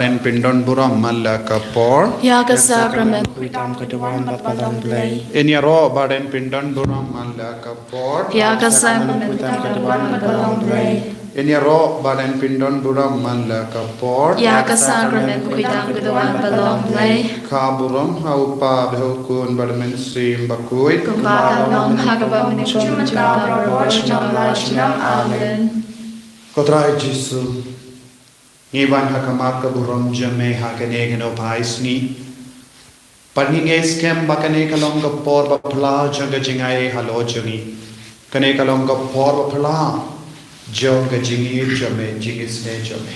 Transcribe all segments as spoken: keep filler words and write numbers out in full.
Ren pyndon burom man la ka por. Ïa ka sakrament khuidam ka duwan bad ba long Blei. Ngin ïaroh ba ren pyndon burom man la ka por. Ïa ka sakrament khuidam ka duwan bad ba long Blei. Ngin ïaroh ba ren pyndon burom man la ka por. Ïa ka sakrament khuidam ka duwan bad ba long Blei. Ka burom ha u Kpa bad ha u Khun bad ha u Mynsiem Bakhuid. Kumba ka long ha kaba mynta, mynta bad baroh shi nong la shi nong. Amen. Ko Trai Jisu, ngi wan ha khmat ka burom jong me ha kane ka nohphai sngi. Bad ngi ngeit skhem ba kane ka long ka por ba phylla jong ka jingai halor jong ngi. Kane ka long ka por ba phylla jong ka jingïeit jong me, jingisynei jong me.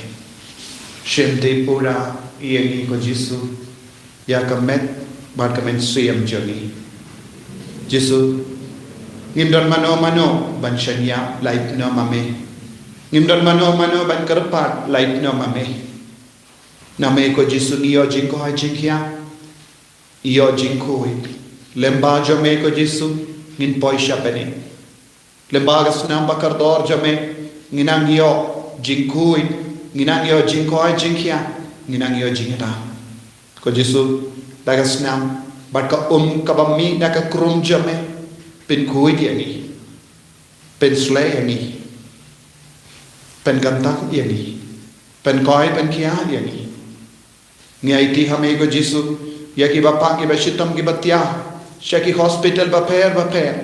Shim dei pura ïa ngi ko Jisu, ïa ka met bad ka mynsiem jong ngi. Jisu, ngim don mano mano ban shaniah lait noh ma me. Ngim don mano mano ban kyrpad lait noh ma me. Na me ko Jisu ngi ïoh jingkoit jingkhiah, ïoh jingkhuid. Lyngba jong me ko Jisu ngin poi sha bneng. Lyngba ka snam ba kordor jong me ngin nang ïoh jingkhuid, ngin nang ïoh jingkoit jingkhiah, ngin nang ïoh jingïada. Ko Jisu, da ka snam bad ka um kaba mih na ka krum jong me, pynkhuid ïa ngi, pynsleh ïa ngi, pynkyntang ïa ngi, pynkoit pynkhiah ïa ngi. Ngi aiti ha me ko Jisu ïa kiba pang, kiba shitom, kiba thiah sha ki hospital bapher bapher.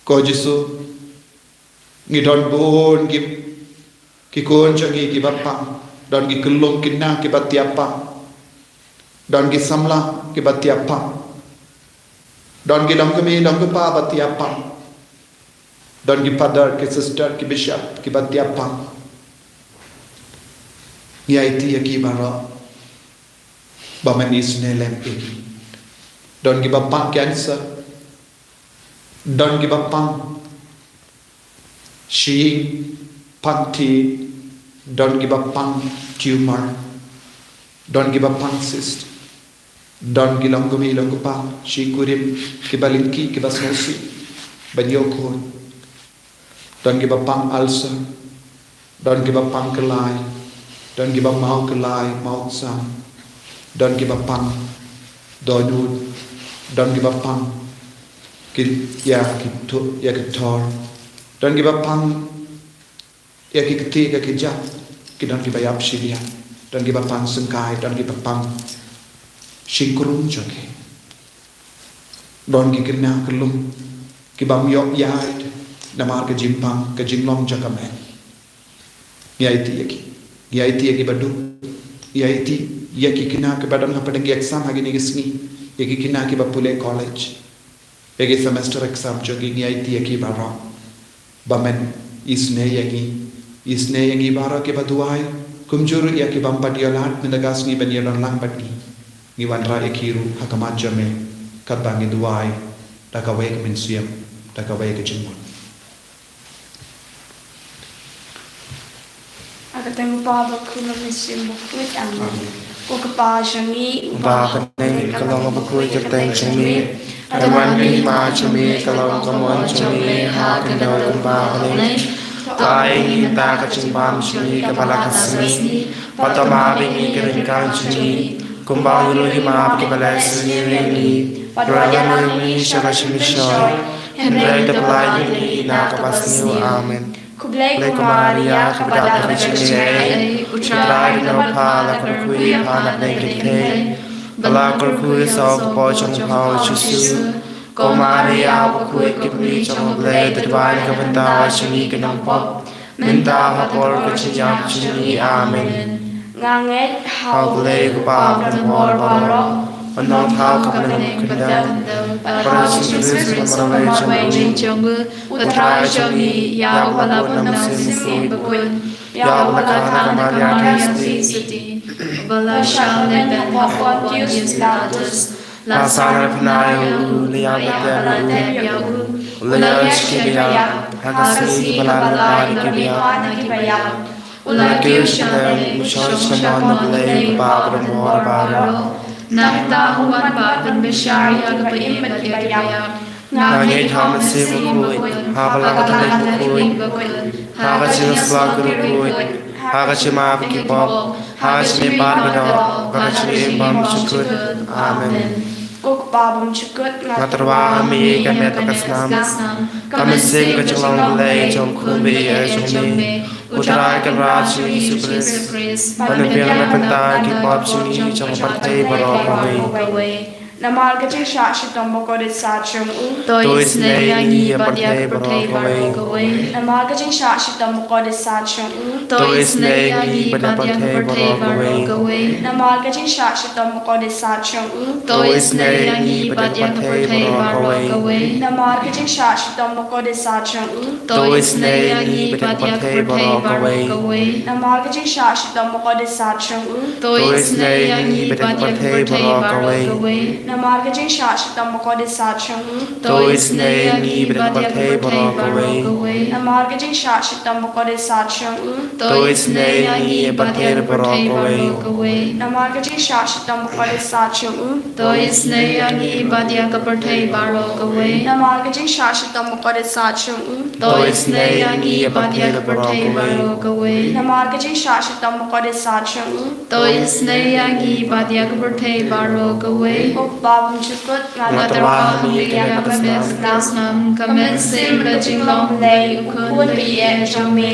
Ko Jisu, ngi don bun ki, ki khun jong ngi kiba pang. Don ki khyllung khynnah kiba thiah pang. Don ki samla kiba thiah pang. Don ki longkmie longkpa ba thiah pang. Don ki father, ki sister, ki bishop kiba thiah pang. Ngi aiti ïa ki baroh ba men isynei lem ïa ki. Don kiba pang cancer. Don kiba pang shyieng, pang thied. Don kiba pang tumor. Don kiba pang cyst. Don ki longkmie longkpa shi kurim kiba lyngkhi, kiba sngewsih ban ïoh khun. Don kiba pang ulcer. Don kiba pang kyllai. Don kiba maw kyllai, maw sam. Don kiba pang dohnud. Don kiba pang ki, ïa ki tu, ïa ki thor. Don kiba pang ïa ki kti ka ki jap. Ki don kiba ïap shiliang. Don kiba pang syngkai, don kiba pang shynkrung jong ki. Don ki khynnah khyllung kibym ïoh ïaid namar ka jingpang, ka jinglong jong ka met. Ngi aiti ïa ki. Ngi aiti ïa ki baduk. Ngi aiti ïa ki khynnah kiba don hapdeng ki exam ha kine ki sngi. Ïa ki khynnah kiba pule college. Ïa ki semester exam jong ki, ngi aiti ïa ki baroh ba men isynei ïa ngi. Isynei ïa ngi baroh kiba duwai. Kumjuh ruh ïa kibym pat ïoh lad mynta ka sngi ban ïadon lang bad ngi. Ngi wanrah ïa ki ruh ha khmat jong me katba ngi duwai da kawei ka mynsiem, da kawei ka jingmut. Ha ka kyrteng u Kpa, u Khun, u Mynsiem Bakhuid. Amen. Amen. Ko Kpa jong ngi uba ha bneng, ka long bakhuid ka kyrteng jong me. Ka don ka hima jong me, ka long ka mon jong me ha ka khyndew kumba ha bneng. To ai ïa ngi mynta ka jingbam jong ngi kaba la ka sngi. Bad to map ïa ngi ki ryngkang jong ngi, kumba ngi ruh ngi map ïa kiba la sniew ïa ngi. Bad ruh ym ai ngi sha ka jingmynsiem, hynrei to pyllait ngi na kaba sniew. Amen. Khublei ko Maria, kaba dap da ka jingaiei, U Trai u don bad pha, la kyrkhu ïa pha na pdeng ki kynthei, bad la kyrkhu ïa u kpoh jong pha u Jisu. Ko Maria bakhuid, ka Mei jong U Blei, to duwai ïa ngi kiba bun, jong ngi ki nongpop, mynta ha ka por ka jingïap jong ngi. Amen. Nga ngeit ha U Blei U Kpa badonbor baroh, U Nongthaw kaba nyngkong khyndew, bad ha U Jisu Khrist u mrad jong U Trai jong ngi, ïa uba la bun na U Mynsiem Bakhuid, ïa uba la kha na ka Maria Theisotti, uba la shah lehbeiñ ha u Pontius Pilatus, la sahnarphna ïa u, la ïap bad la tep ïa u, u la ïaid sha ki ba ïap, ha ka sngi kaba lai ba la mihpat na ki ba ïap, u la kiew sha lynti, u shong sha mon U Blei U Kpa badonbor baroh. Nangta u wan pat ban bishar ïa kiba im bad ïa kiba ïap. Nga ngeit ha U Mynsiem Bakhuid, ha ka Balang Katholik bakhuid, ha ka jingïasyllok bakhuid, ha ka jingmap ki pop, ha ka jingmihpat baroh, bad ha ka jingim bymjukut. Amen. Ko Kpa bymjukut, nga tyrwa ha me ka met bad ka snam. Ka mynsiem ka jinglong Blei jong U Khun baieit jong me, U Trai Kynrad jong ngi U Jisu Khrist, ban pynbiang na ka bynta ki pop jong ngi, jong ka pyrthei baroh kawei. Namar ka jingshah shitom bakordit sat jong u, to isynei ïa ngi bad ïa ka pyrthei baroh kawei. Namar ka jingshah shitom bakordit sat jong u, to isynei ïa ngi bad ïa ka pyrthei baroh kawei. Namar ka jingshah shitom bakordit sat jong u, to isynei ïa ngi bad ïa ka pyrthei baroh kawei. Namar ka jingshah shitom bakordit sat jong u, to isynei ïa ngi bad ïa ka pyrthei baroh kawei. Namar ka jingshah shitom bakordit sat jong u, to isynei ïa ngi bad ïa ka pyrthei baroh kawei. Namar ka jingshah shitom bakordit sat jong u, to isynei ïa ngi bad ïa ka pyrthei baroh kawei. Namar ka jingshah shitom bakordit sat jong u, to isynei ïa ngi bad ïa ka pyrthei baroh kawei. Namar ka jingshah shitom bakordit sat jong u, to isynei ïa ngi bad ïa ka pyrthei baroh kawei. Namar ka jingshah shitom bakordit sat jong u, to isynei ïa ngi bad ïa ka pyrthei baroh kawei. Namar ka jingshah shitom bakordit sat jong u, to isynei ïa ngi bad ïa ka pyrthei baroh kawei. Ko Kpa bymjukut, nga tyrwa ha me ka met bad ka snam, ka mynsiem ka jinglong Blei, U Khun baieit jong me,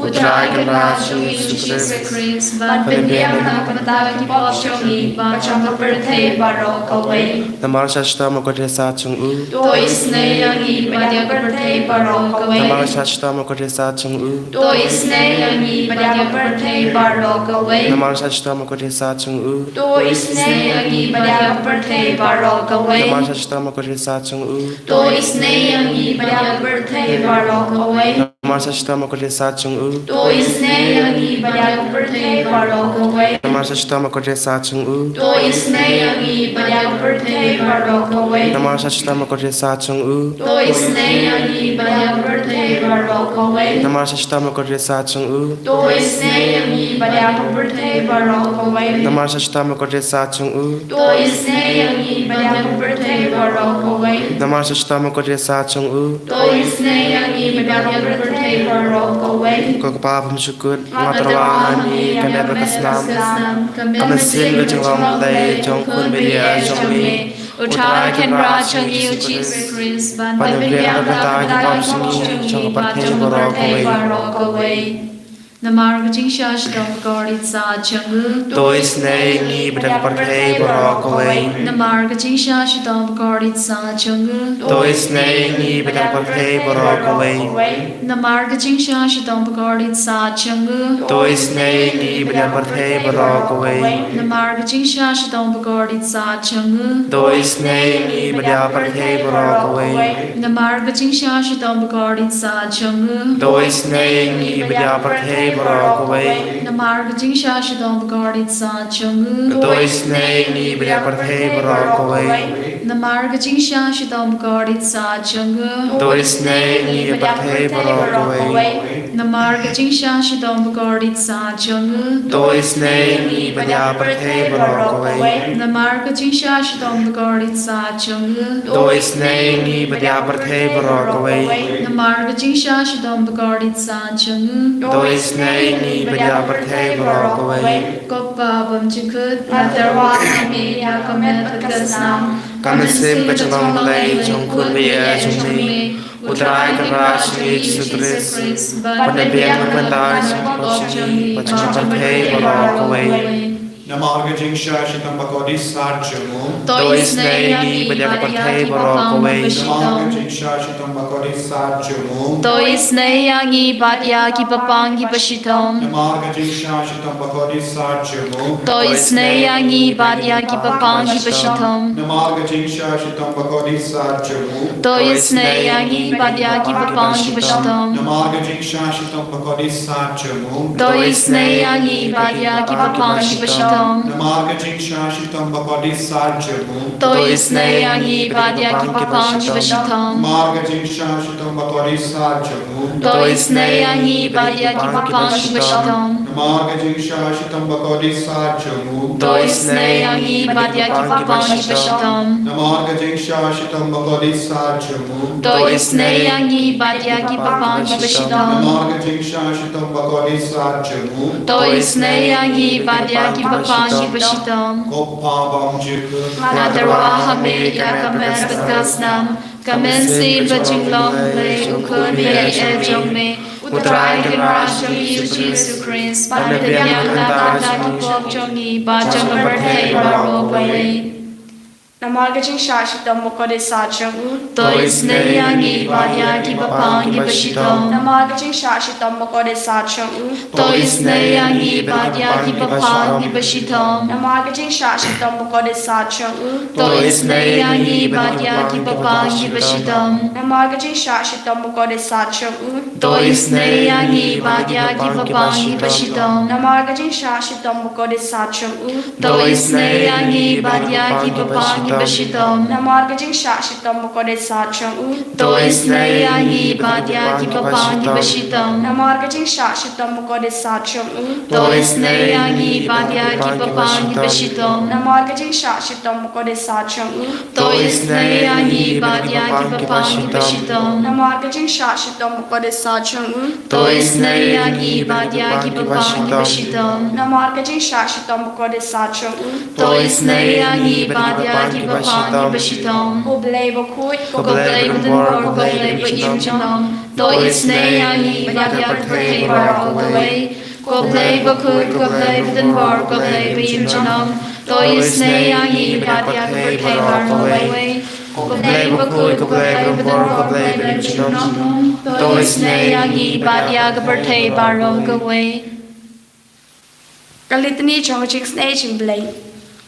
U Trai Kynrad jong ngi U Jisu Khrist, ban pynbiang na ka bynta ki pop jong ngi, bad jong ka pyrthei baroh kawei. Namar ka jingshah shitom bakordit sat jong u, to isynei ïa ngi bad ïa ka pyrthei baroh kawei. Namar ka jingshah shitom bakordit sat jong u, to isynei ïa ngi bad ïa ka pyrthei baroh kawei. Namar ka jingshah shitom bakordit sat jong u, to isynei ïa ngi bad ïa ka pyrthei baroh kawei. Namar ka jingshah shitom bakordit sat jong u, to isynei ïa ngi bad ïa ka pyrthei baroh kawei. Namar ka jingshah shitom bakordit sat jong u, to isynei ïa ngi bad ïa ka pyrthei baroh kawei. Namar ka jingshah shitom bakordit sat jong u, to isynei ïa ngi bad ïa ka pyrthei baroh kawei. Namar ka jingshah shitom bakordit sat jong u, to isynei ïa ngi bad ïa ka pyrthei baroh kawei. Namar ka jingshah shitom bakordit sat jong u, to isynei ïa ngi bad ïa ka pyrthei baroh kawei. Namar ka jingshah shitom bakordit sat jong u, to isynei ïa ngi bad ïa ka pyrthei baroh kawei. Namar ka jingshah shitom bakordit sat jong u, to isynei ïa ngi bad ïa ka pyrthei baroh kawei. Ko Kpa bymjukut, nga tyrwa ha me ka met bad ka snam, ka mynsiem ka jinglong Blei jong U Khun baieit jong me, U Trai Kynrad jong ngi U Jisu Khrist, ban pynbiang na ka bynta ki pop jong ngi, jong ka pyrthei baroh kawei. Namar ka jingshah shitom bakordit sat jong u, to isynei ïa ngi bad ïa ka pyrthei baroh kawei. Namar ka jingshah shitom bakordit sat jong u, to isynei ïa ngi bad ïa ka pyrthei baroh kawei. Namar ka jingshah shitom bakordit sat jong u, to isynei ïa ngi bad ïa ka pyrthei baroh kawei. Namar ka jingshah shitom bakordit sat jong u, to isynei ïa ngi bad ïa ka pyrthei baroh kawei. Namar ka jingshah shitom bakordit sat jong u, to isynei ïa ngi bad ïa ka pyrthei baroh kawei. Namar ka jingshah shitom bakordit sat jong u, to isynei ïa ngi bad ïa ka pyrthei baroh kawei. Namar ka jingshah shitom bakordit sat jong u, to isynei ïa ngi bad ïa ka pyrthei baroh kawei. Namar ka jingshah shitom bakordit sat jong u, to isynei ïa ngi bad ïa ka pyrthei baroh kawei. Namar ka jingshah shitom bakordit sat jong u, to isynei ïa ngi bad ïa ka pyrthei baroh kawei. Namar ka jingshah shitom bakordit sat jong u, to isynei ïa ngi bad ïa ka pyrthei baroh kawei. Ko Kpa bymjukut, nga tyrwa ha me ïa ka met bad ka snam, ka mynsiem ka jinglong Blei jong U Khun baieit jong me, U Trai Kynrad jong ngi U Jisu Khrist, ban pynbiang na ka bynta ki pop jong ngi, bad jong ka pyrthei baroh kawei. Namar ka jingshah shitom bakordit sat jong u, to isynei ïa ngi bad ïa ka pyrthei baroh kawei. Namar ka jingshah shitom bakordit sat jong u, to isynei ïa ngi bad ïa ki bapang ki bashitom. Namar ka jingshah shitom bakordit sat jong u, to isynei ïa ngi bad ïa ki bapang ki bashitom. Namar ka jingshah shitom bakordit sat jong u, to isynei ïa ngi bad ïa ki bapang ki bashitom. Namar ka jingshah shitom bakordit sat jong u, to isynei ïa ngi bad ïa ki bapang ki bashitom. Namar ka jingshah shitom bakordit sat jong u. To isynei ïa ngi bad ïa ki bapang kiba shitom. Namar ka jingshah shitom bakordit sat jong u. To isynei ïa ngi bad ïa ki bapang kiba shitom. Namar ka jingshah shitom bakordit sat jong u. To isynei ïa ngi bad ïa ki bapang kiba shitom. Namar ka jingshah shitom bakordit sat jong u. To isynei ïa ngi bad ïa ki bapang kiba shitom. Namar ka jingshah shitom bakordit sat jong u. To isynei ïa ngi bad ïa ki bapang kiba shitom. Ko Pa bymjukut. Nga tyrwa ha me ïa ka mer bad ka snam. Ka mynsiem bad jinglong Blei U Khun baieit jong me. U Trai Kynrad jong ngi U Jisu Khrist. Ban pynbiang na ka bynta ki pop jong ngi bad jong ka pyrthei baroh kawei. Namar ka jingshah shitom bakordit sat jong u. To isynei ïa ngi bad ïa ki bapang kiba shitom. Namar ka jingshah shitom bakordit sat jong u. To isynei ïa ngi bad ïa ki bapang kiba shitom. Namar ka jingshah shitom bakordit sat jong u. To isynei ïa ngi bad ïa ki bapang kiba shitom. Namar ka jingshah shitom bakordit sat jong u. To isynei ïa ngi bad ïa ki bapang kiba shitom. Namar ka jingshah shitom bakordit sat jong u. To isynei ïa ngi bad ïa ki bapang kiba shitom. Namar ka jingshah shitom bakordit sat jong u. To isynei ïa ngi bad ïa ki bapang kiba shitom. Namar ka jingshah shitom bakordit sat jong u. To isynei ïa ngi bad ïa ki bapang kiba shitom. Namar ka jingshah shitom bakordit sat jong u. To isynei ïa ngi bad ïa ki bapang kiba shitom. Namar ka jingshah shitom bakordit sat jong u. To isynei ïa ngi bad ïa ki bapang kiba shitom. Namar ka jingshah shitom bakordit sat jong u. To isynei ïa ngi bad ïa ki bapang kiba shitom. Ko Blei bakhuid, ko Blei badonbor, ko Blei ba im junom. To isynei ïa ngi bad ïa ka pyrthei baroh kawei. Ko Blei bakhuid, ko Blei badonbor, ko Blei ba im junom. To isynei ïa ngi bad ïa ka pyrthei baroh kawei. Ko Blei bakhuid, ko Blei badonbor, ko Blei ba im junom. To isynei ïa ngi bad ïa ka pyrthei baroh kawei. Ka litany jong ka jingisynei jong U Blei.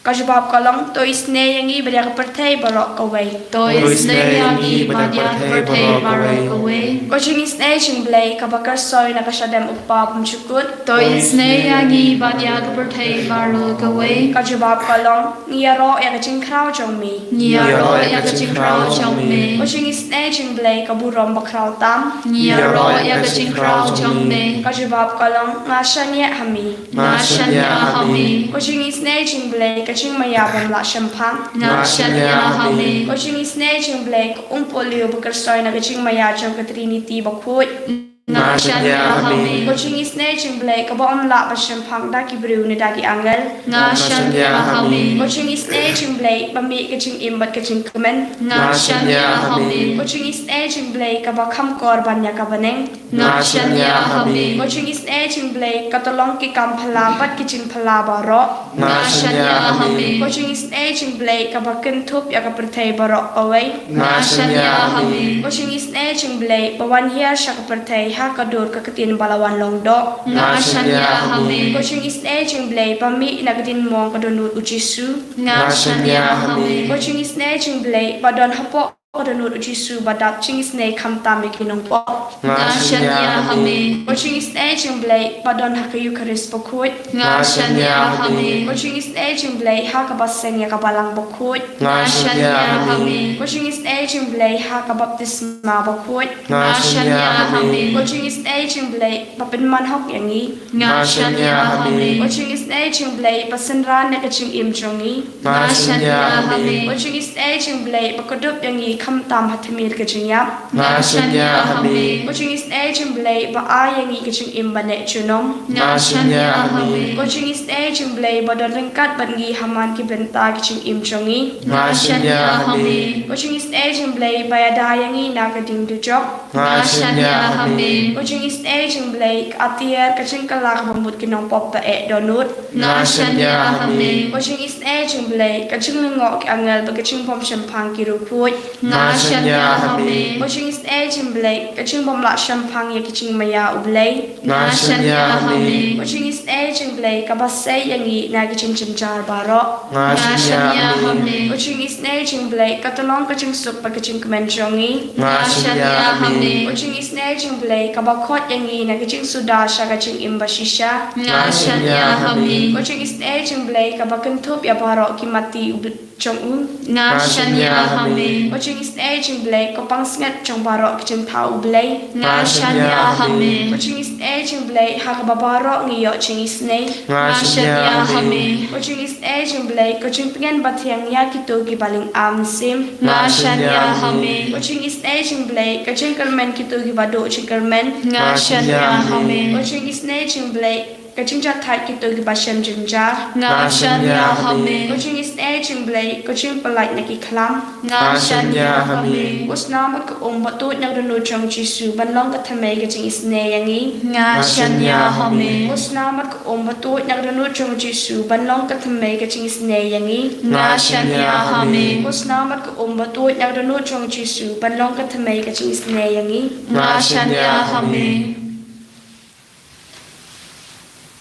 Ka jubab ka long, to isynei ïa ngi bad ïa ka pyrthei baroh kawei. To isynei ïa ngi bad ïa ka pyrthei baroh kawei. Ka jingisynei jong U Blei kaba kyrshoi na ka shadem U Kpa bymjukut. To isynei ïa ngi bad ïa ka pyrthei baroh kawei. Ka jubab ka long, ngi ïaroh ïa ka jingkhraw jong me. Ngi ïaroh ïa ka jingkhraw jong me. Ka jingisynei jong U Blei ka burom bakhraw tam. Ngi ïaroh ïa ka jingkhraw jong me. Ka jubab ka long, nga shaniah ha me. Nga shaniah ha me. Ka jingisynei jong U Blei ka jingmaïa bym lah shemphang. Nga shaniah ha me. Ka jingisynei jong U Blei ka umpohliew ba kyrshoi na ka jingmaïa jong ka Trinity bakhuid. Nga shaniah ha me. Ka jingisynei jong U Blei kaba ym lah ban shemphang da ki briew ne da ki angel. Nga shaniah ha me. Ka jingisynei jong U Blei ba mih ka jingim bad ka jingkmen. Nga shaniah ha me. Ka jingisynei jong U Blei kaba kham kor ban ïa ka bneng. Nga shaniah ha me. Ka jingisynei jong U Blei ka tyllong ki kam phylla bad ki jingphylla baroh. Nga shaniah ha me. Ka jingisynei jong U Blei kaba kynthup ïa ka pyrthei baroh kawei. Nga shaniah ha me. Ka jingisynei jong U Blei ba wan hiar sha ka pyrthei ha ka dur ka ktien ba la wan long doh. Nga shaniah ha me. Ka jingisynei jong U Blei ba mih na ka diengmong ka dohnud U Jisu. Nga shaniah ha me. Ka jingisynei jong U Blei ba don hapoh ka dohnud U Jisu ba dap jingisynei khamtam ïa ki nongpop. Nga shaniah ha me. Ka jingisynei jong U Blei ba don ha ka Eukharist bakhuid. Nga shaniah ha me. Ka jingisynei jong U Blei ha kaba seng ïa ka balang bakhuid. Nga shaniah ha me. Ka jingisynei jong U Blei ha ka baptisma bakhuid. Nga shaniah ha me. Ka jingisynei jong U Blei ba pynman hok ïa ngi. Nga shaniah ha me. Ka jingisynei jong U Blei ba synran ïa ka jingim jong ngi. Nga shaniah ha me. Ka jingisynei jong U Blei ba kdup ïa ngi khamtam ha tmier ka jingïap. Nga shaniah ha me. Ka jingisynei jong U Blei ba ai ïa ngi ka jingim ba neh junom. Nga shaniah ha me. Ka jingisynei jong U Blei ba don ryngkat bad ngi ha man ki bynta ka jingim jong ngi. Nga shaniah ha me. Ka jingisynei jong U Blei ba ïada ïa ngi na ka ding dujok. Nga shaniah ha me. Ka jingisynei jong U Blei ka atiar ka jingkylla kaba mut ki nongpop ba eh dohnud. Nga shaniah ha me. Ka jingisynei jong U Blei ka jinglyngngoh ki angel bad ka jingbymshemphang ki riewkhuid. Nga shaniah ha me. Ko jingisynei jong U Blei, ka jingbymlah shemphang ïa ka jingmaïa U Blei. Nga shaniah ha me. Ko jingisynei jong U Blei, kaba sei ïa ngi na ki jingjynjar baroh. Nga shaniah ha me. Ko jingisynei jong U Blei, ka tyllong ka jingsuk bad ka jingkmen jong ngi. Nga shaniah ha me. Ko jingisynei jong U Blei, kaba khot ïa ngi na ka jingsuda sha ka jingim bashisha. Nga shaniah ha me. Ko jingisynei jong U Blei, kaba kynthup ïa baroh ki mati U Blei jong u. Nga shaniah ha me. Ko jingisynei jong U Blei, ko pansngiat jong baroh ki jingthaw U Blei. Nga shaniah ha me. Ko jingisynei jong U Blei, ha kaba baroh ngi ïoh jingisynei. Nga shaniah ha me. Ko jingisynei jong U Blei, ko jingpynïaid bathiang ïa kito kiba lyngkha mynsiem. Nga shaniah ha me. Ko jingisynei jong U Blei, ko jingkyrmen kito kiba duh jingkyrmen. Nga shaniah ha me. Ko jingisynei jong U Blei, ka jingjahthait kito kiba shem jynjar. Nga shaniah ha me. Ko jingisynei jong U Blei, ko jingpyllait na ki khlam. Nga shaniah ha me. Ko snam bad ka um ba tuid na ka dohnud jong U Jisu ban long ka thymmei ka jingisynei ïa ngi. Nga shaniah ha me. Ko snam bad ka um ba tuid na ka dohnud jong U Jisu ban long ka thymmei ka jingisynei ïa ngi. Nga shaniah ha me. Ko snam bad ka um ba tuid na ka dohnud jong U Jisu ban long ka thymmei ka jingisynei ïa ngi. Nga shaniah ha me.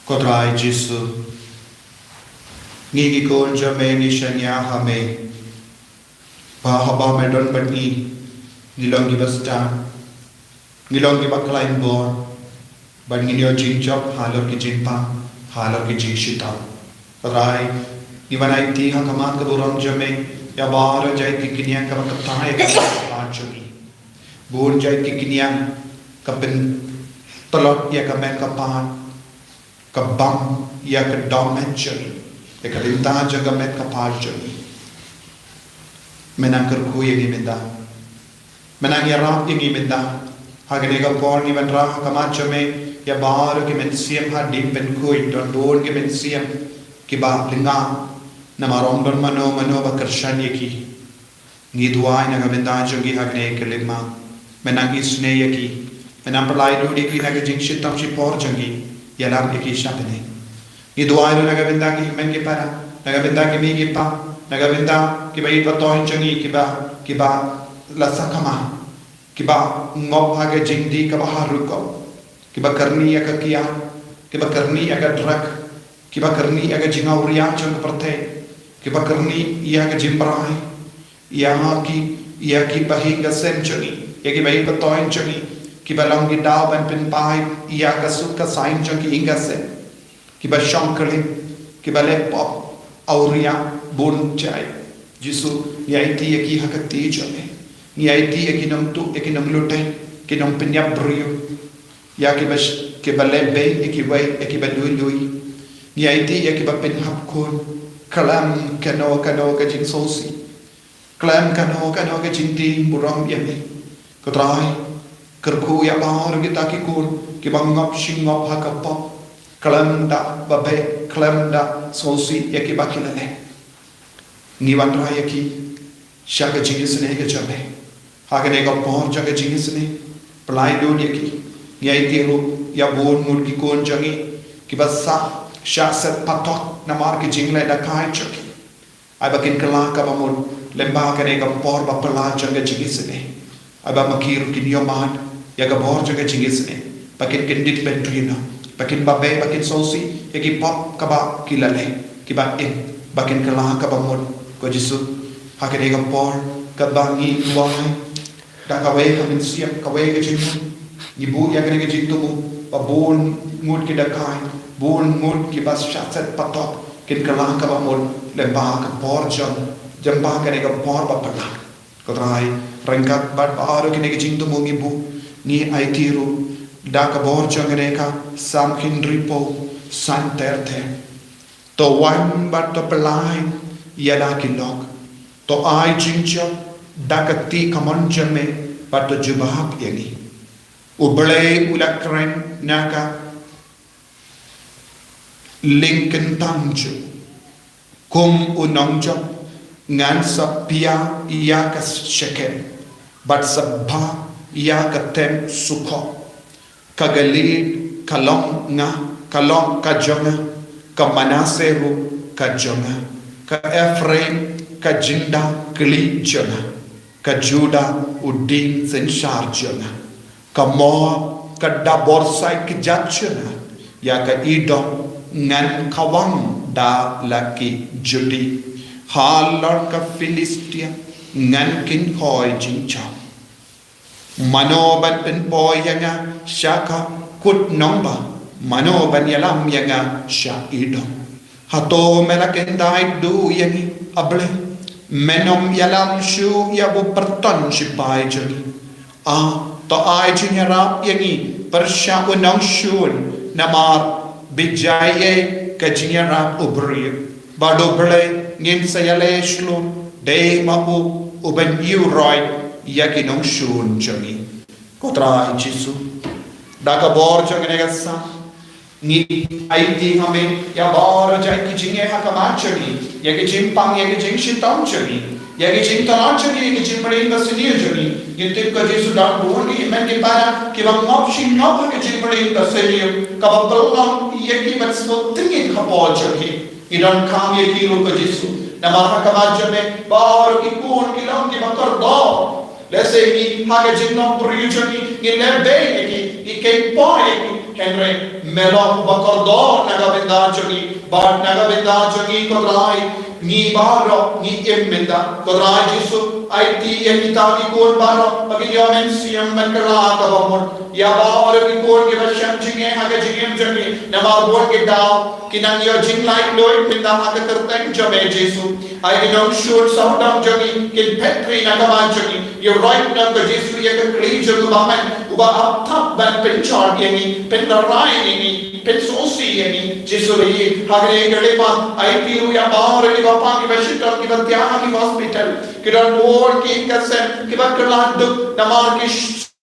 Ko Trai Jisu, ngi ki khun jong me ngi shaniah ha me. Ba haba me don bad ngi, ngi long kiba stad, ngi long kiba khlaiñ bor, bad ngin ïoh jingjop halor ki jingpang, halor ki jingshitom. Ko Trai, ngi wan aiti ha khmat ka burom jong me ïa baroh jait ki khñiang kaba ktah ïa ka jingpang jong ngi. Bun jait ki khñiang ka pyntlot ïa ka met ka phad, ka bam ïa ka dohnud jong ngi, ïa ka bynta jong ka met ka phad jong ngi. Me nang kyrkhu ïa ngi mynta. Me nang ïarap ïa ngi mynta. Ha kane ka por ngi wanrah ha khmat jong me ïa baroh ki mynsiem hadien pynkhuid, don bun ki mynsiem kiba lyngngoh namar ym don mano mano ba kyrshan ïa ki. Ngi duwai na ka bynta jong ki ha kane ka lymma. Me nang isynei ïa ki. Me nang pynlait lut ïa ki na ka jingshitom shipor jong ki. Ïalap ïa ki sha bneng. Ngi duwai ruh na ka bynta ki hynmen ki para, na ka bynta ki mei ki pa, na ka bynta kiba ïeit ba toiñ jong ngi, kiba, kiba la sakma, kiba ngop ha ka jingdih kaba harum, kiba kyrni ïa ka kiad, kiba kyrni ïa ka drug, kiba kyrni ïa ka jingawria jong ka pyrthei, kiba kyrni ïa ka jingbrai, ïa ki, ïa ki bahaïing basem jong ngi, ïa ki bahaïing batoiñ jong ngi, kiba long ki daw ban pynpaw ïa ka suk ka saiñ jong ki ïing ka sem, kiba shong kylliang, kiba leh pop, awria, bun jait. Jisu, ngi aiti ïa ki ha ka kti jong me. Ngi aiti ïa ki nongtuh, ïa ki nonglute, ki nongpynïap briew. Ïa kiba sh-, kiba leh beiñ ïa kiwei, ïa kiba lui lui. Ngi aiti ïa kiba pynhap khun. Khlem kano kano ka jingsngewsih. Khlem kano kano ka jingtieng burom ïa me. Ko Trai, kyrkhu ïa baroh kita ki khun kiba ngop shi ngop ha ka pop. Khlem da babe, khlem da sngewsih ïa kiba ki la leh. Ngi wanrah ïa ki sha ka jingisynei ka jong me. Ha kane ka por jong ka jingisynei, pynlait lut ïa ki. Ngi aiti ruh ïa bun ngut ki khun jong ngi kiba shah, shah set patot namar ki jingleh dakai jong ki. Ai ba kin kylla kaba mut lyngba kane ka por ba phylla jong ka jingisynei. Ai ba ma ki ruh kin ïohmad ïa ka bor jong ka jingisynei, ba kin kyndit bynriew noh, ba kin babe, ba kin sngewsih ïa ki pop kiba ki la leh, kiba im, ba kin kylla kaba mut. Ko Jisu, ha kane ka por kaba ngi duwai da kawei ka mynsiem, kawei ka jingmut, ngi buh ïa kane ka jingthmu ba bun ngut ki dakai, bun ngut kiba shah set patot kin kylla kaba mut lyngba ka por jong, lyngba kane ka por ba phylla. Ko Trai, ryngkat bad baroh kine ki jingthmu ngi buh, ngi aiti ruh da ka bor jong kane ka Salm hynriewphew san ter ter. To wan bad to pynlait ïa la ki lok. To ai jingjop da ka kti kamon jong me bad to jubab ïa ngi. U Blei u la kren na ka lyngkyntang jong u. Kum u nongjop ngan sa pia ïa ka Shekem, bad sa bah ïa ka tem Sukkoth. Ka Gilead ka long nga, ka long ka jong nga, ka Manasseh ruh ka jong nga, ka Ephraim ka jingdakli jong nga. Ka Judah u dieng synshar jong nga, ka Moab ka da bor sait kjat jong nga, ïa ka Edom ngan khawang da la ki judieh, halor ka Philistia ngan kynkhoi jingjaw. Mano ban pynpoi ïa nga sha ka kut nongbah? Mano ban ïalam ïa nga sha Edom? Hato me la kyntait duh ïa ngi, A Blei? Menym ïalam shuh ïa u pyrton shipai jong ngi. A, to ai jingïarap ïa ngi pyrshah u nongshun, namar bejai ei ka jingïarap u briew. Bad U Blei ngin sa ïaleh shlur, dei ma u uban ïuhroit ïa ki nongshun jong ngi. Ko Trai Jisu, da ka bor jong kane ka san, ngi aiti ha me ïa baroh jait ki jingeh ha khmat jong ngi, ïa ki jingpang, ïa ki jingshitom jong ngi, ïa ki jingtharai jong ngi, ïa ki jingmyntoi basniew jong ngi. Ngi tip ko Jisu don bun ki hynmen ki para kiba ngop shi ngop ha ki jingmyntoi basniew, kaba pynlong ïa ki ban sngewtyngit ha ka por jong ki. Ngi donkam ïa ki ruh ko Jisu, namar ha khmat jong me baroh ki khun ki long kiba kordor. Lehse ngi ha ka jinglong briew jong ngi, ngi leh beiñ ïa ki, ngi kynpoi ïa ki. Hynrei me long uba kordor na ka bynta jong ngi, bad na ka bynta jong ngi ko Trai, ngi baroh ngi im bynta. Ko Trai Jisu, aiti ïa kita ki khun baroh ba kin ïoh mynsiem ban kylla kaba mut. Ïa baroh ki khun kiba shem jingeh ha ka jingim jong ngi, namar bun ki daw ki nang ïoh jinglaitluid mynta ha ka kyrteng jong me Jisu. Ai ki nongshun sawdong jong ngi kin phet ri na ka bynta jong ngi. Ïa roi na ka Jisu ïa ka kli jong u Baman uba ap thap ban pynjot ïa ngi, pynroi ïa ngi, pynsngewsih ïa ngi. Jisu ri ha kane ka lympat, aiti ruh ïa baroh kiba pang kiba shitom kiba thiah ha ki hospital. Ki don bun ki ïing ki sem kiba kylla duk namar ki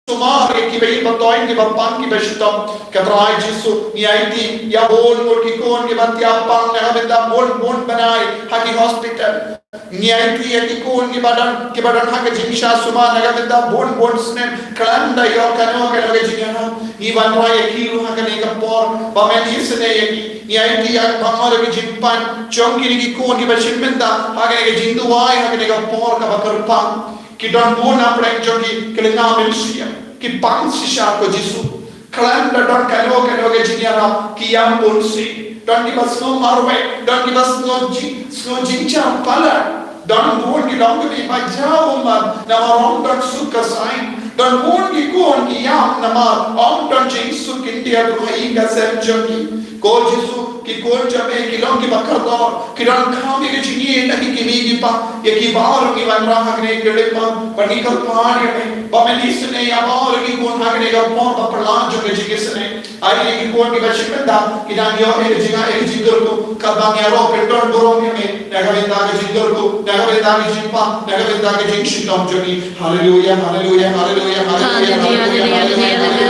sumar ïa kiba ïeit ba toiñ kiba pang kiba shitom. Ko Trai Jisu, ngi aiti ïa bun bun ki khun kiba thiah pang na ka bynta bun bun bnai ha ki hospital. Ngi aiti ïa ki khun kiba don, kiba don ha ka jingshisha sumar na ka bynta bun bun snem. Khlem da ïoh kano kano ka jingïarap, ngi wanrah ïa ki ruh ha kane ka por ba men isynei ïa ki. Ngi aiti ïa baroh ki jingpan jong kine ki khun kiba shim bynta ha kane ka jingduwai ha kane ka por kaba kyrpang. Ki don bun na pdeng jong ki, ki lynga mynsiem, ki pang shisha ko Jisu. Khlem da don kano kano ka jingïarap, ki ïam bunsien. Don kiba sngew marwei, don kiba sngew jing, sngew jingjia palat. Don bun ki long kiba jaw ummat namar ym don suk ka saiñ. Don bun ki khun ki ïam namar ym don jingsuk khyndiat ruh ha ïing ha sem jong ki. Ko Jisu, ki khun jong me ki long kiba kordor, ki donkam ïa ka jingïeit na ki kmie ki kpa, ïa ki baroh ngi wanrah ha kane ka lympat, ba ngi kyrpad ïa me ba men isynei ïa baroh ki khun ha kane ka por ba phylla jong ka jingisynei. Ai ïa ki khun kiba shim bynta ki dang ïoh ïa ka jingaiei ka jingkyrkhu, kaba ngi ïaroh pyndonkam burom ïa me na ka bynta ka jingkyrkhu, na ka bynta ka jingpang, na ka bynta ka jingshitom jong ngi. Haleluya, haleluya, haleluya, haleluya, haleluya, haleluya, haleluya.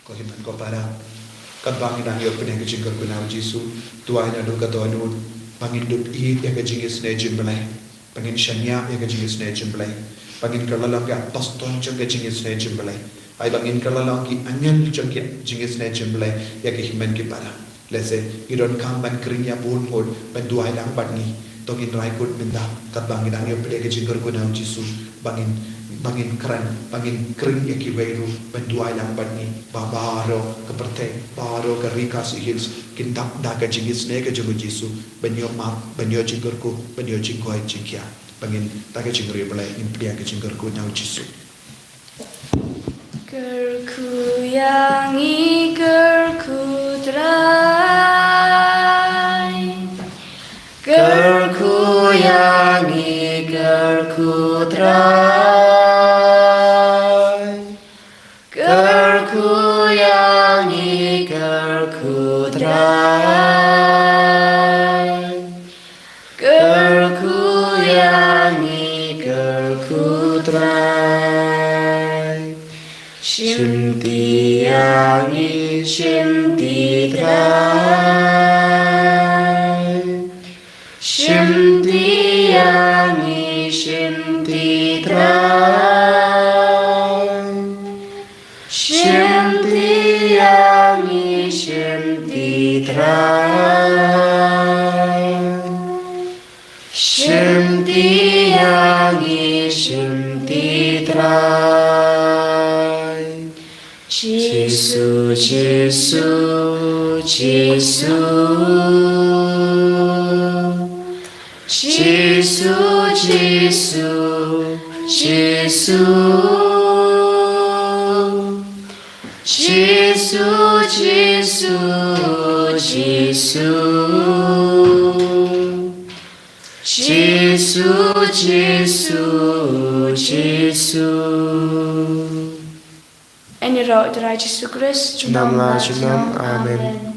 Ko hynmen ko para, katba ngi dang ïoh pdiang ka jingkyrkhu na u Jisu, duwai naduh ka dohnud ba ngin dup ïeit ïa ka jingisynei jong U Blei, ba ngin shaniah ïa ka jingisynei jong U Blei, ba ngin kylla long ki apostol jong ka jingisynei jong U Blei, ai ba ngin kylla long ki angel jong ka jingisynei jong U Blei ïa ki hynmen ki para. Lehse ngi donkam ban kring ïa bun ngut ban duwai lang bad ngi. To ngin rai kut mynta katba ngi dang ïoh pdiang ka jingkyrkhu na u Jisu, ba ngin, ba ngin kren, ba ngin kring ïa kiwei ruh ban duwai lang bad ngi, ba baroh ka pyrthei, baroh ka ri Khasi Hills kin dap da ka jingisynei ka jong u Jisu, ban ïoh map, ban ïoh jingkyrkhu, ban ïoh jingkoit jingkhiah. Ba ngin, da ka jingriewblei, ngin pdiang ka jingkyrkhu na u Jisu. Kyrkhu ïa ngi, kyrkhu Trai. Kyrkhu ïa ngi, kyrkhu Trai. Kyrkhu ïa ngi, kyrkhu Trai. Kyrkhu ïa ngi, kyrkhu Trai. Shimti ïa ngi, shimti Trai. Shimti ïa ngi, shimti Trai. Shimti ïa ngi, shimti Trai. Shimti ïa ngi, shimti Trai. Jisu, Jisu, Jisu. Jisu, Jisu, Jisu. Jisu, Jisu, Jisu. Jisu, Jisu, Jisu. Ïaroh Trai Jisu Khrist, junom la junom. Amen.